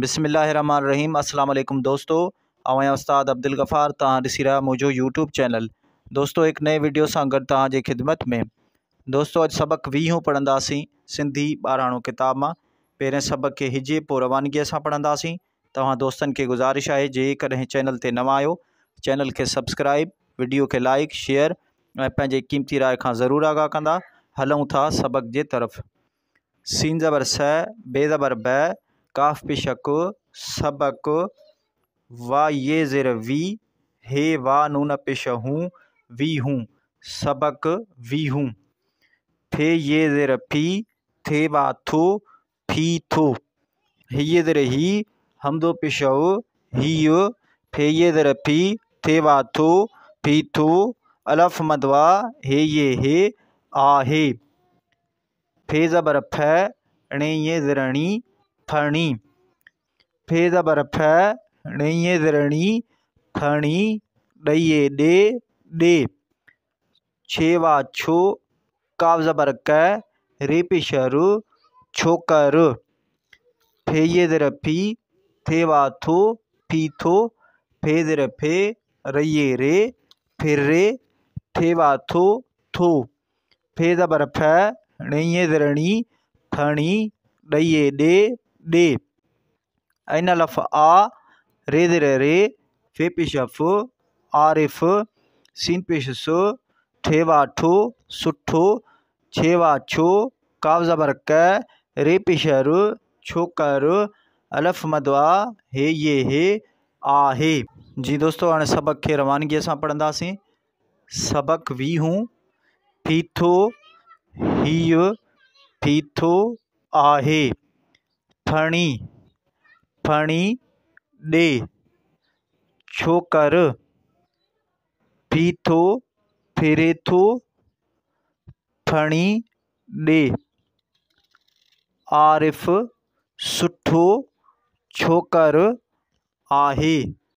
بسم الله الرحمن الرحيم السلام عليڪم دوستو آئون آهيان استاد عبدالغفار توهان ڏسي رهيا منهنجو يوٽيوب چينل دوستو هڪ نئين وڊيو سان گڏ توهان جي خدمت ۾ دوستو اڄ سبق ويهون پڙهنداسين سنڌي ٻاراڻو ڪتاب مان پهرين سبق کي هجي پوء روانگيء سان پڙهنداسين توهان دوستن کي گذارش آهي جيڪڏهن چينل تي نوان آهيو چينل کي سبسڪرائب وڊيو کي لائڪ شيئر ۽ پنهنجي قيمتي راء کان ضرور آگاهه ڪندا هلون ٿا سبق جي طرف سين زبر س، بي زبر ب، ڪاف پيش ڪ، سبق، وا يي زير وي، هي وا نون پيش هون، وي هون، سبق، ويهون. ٿي يي زير ڦي، ٿي وا ٿو، ڦي ٿو. هي يي زير هي، همزو پيش او، هيء، ٿي يي زير ڦي، ٿي وا ٿو، ڦي ٿو، الف مد وا، هي يي هي، آهي. ڦ زبر ڦ، ڻ ي زير ڻي، ڦڻي. ڦ زبر ڦ، ڻ ي زير ڻي، ڦڻي، ڏ ي ڏي، ڏي. ڇ وا ڇو، ق زبر ڪ، ر پيش ر، ڇوڪر. ڦ ي زير ڦي، ٿ وا ٿو، ڦي ٿو. ڦ زير ڦي، ر ي ري، ڦري. ٿ وا ٿو، ٿو. ڦ زبر ڦ، ڻ ي زير ڻي، ڦڻي، ڏ ي ڏي، ڏي. عين الف آ، ر زير ري، ف پيش ف، عارف، سين پيش س، ٺ وا ٺو، سٺو، ڇ وا ڇو، ق زبر ڪ، ر پيش ر، ڇوڪر، الف مد آ، ه ي هي، آهي. جي دوستو هاڻي سبق کي روانگيء سان پڙهنداسين. سبق ويهون، ڦيٿو، هيء ڦيٿو آهي. ڦڻي، ڦڻي ڏي. ڇوڪر، ڦيٿو ڦري ٿو، ڦڻي ڏي. عارف سٺو ڇوڪر آهي.